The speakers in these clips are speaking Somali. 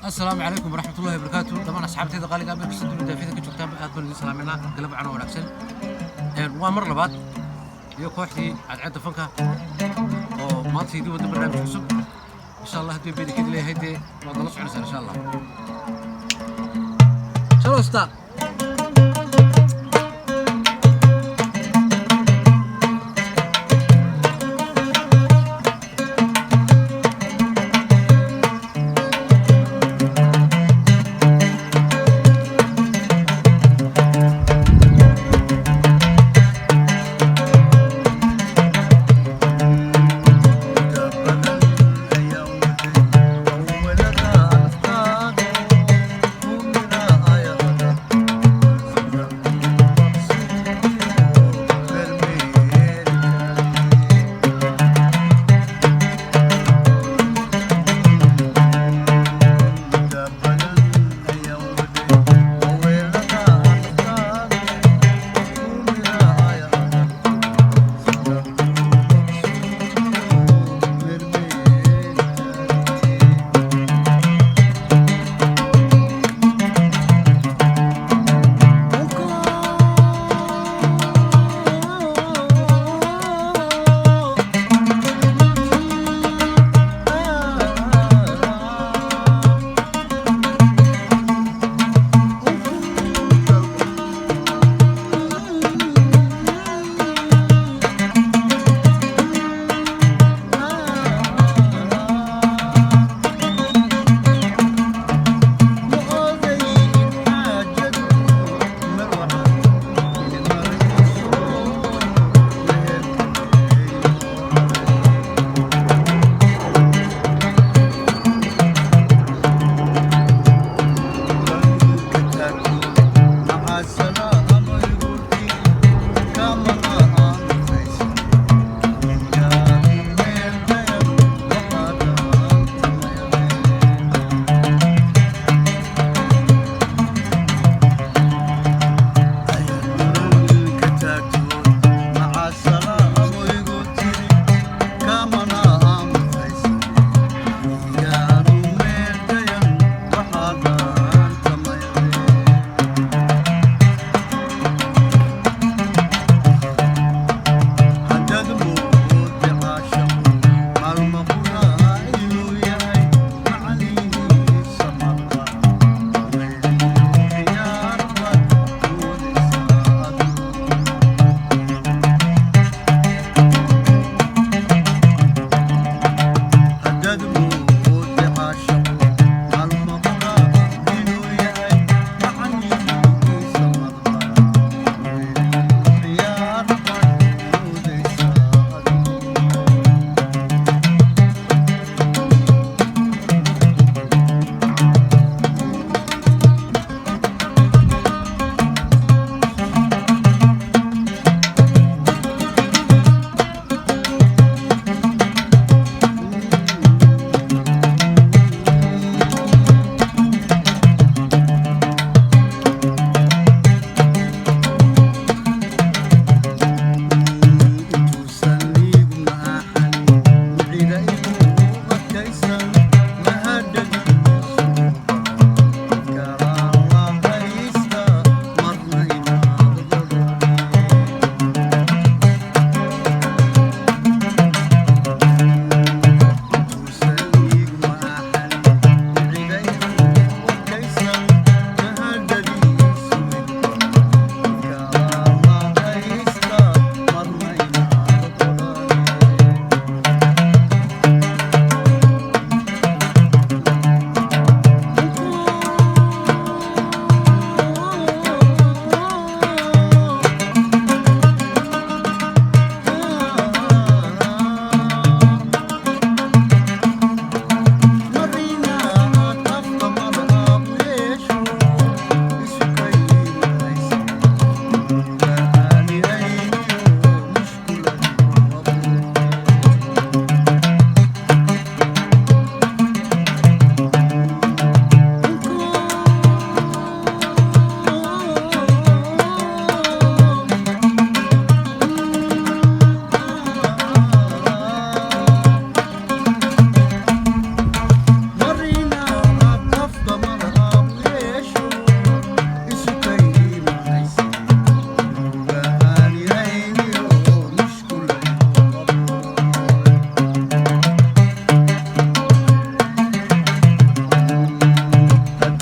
Asalaamu calaykum waraxmatullahi wabarakaatu dhammaan asxaabteyda qaaliga, meel kasta dunida daafida ka joogtaan, aad baan idin salaaminaa. Galab wacan oo wanaagsan. Waa mar labaad iyo kooxdii Cadceedda Fanka oo maanta idin wada barnaamij cusub, insha Allah. Haddii beedikeedi leeyahay, dee waad nala soconaysaan, insha Allah. Shalosta.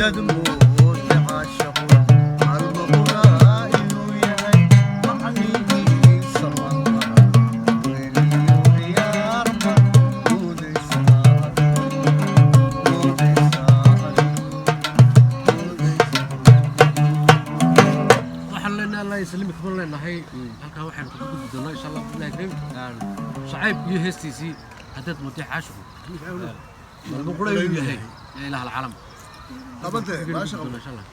Haddaad mooda caashaqu maalmo quraa inuu yahay, macnihiisa ma garan. Weliyo ciyaar baad moodaysaa adigu, moodaysaa adigu, moodaysaa. Waxaan leenahay Allah yaslimi kuma leenahay. Halkaa waxaynu kaga gudbi doonaa, insha Allah billahi kariim, Shacayb iyo heestiisii "Haddaad mooday caashiqu maalmo qura inuu yahay, yaa ilaah alcaalam". Qabante, baasha qabo. Insha Allah.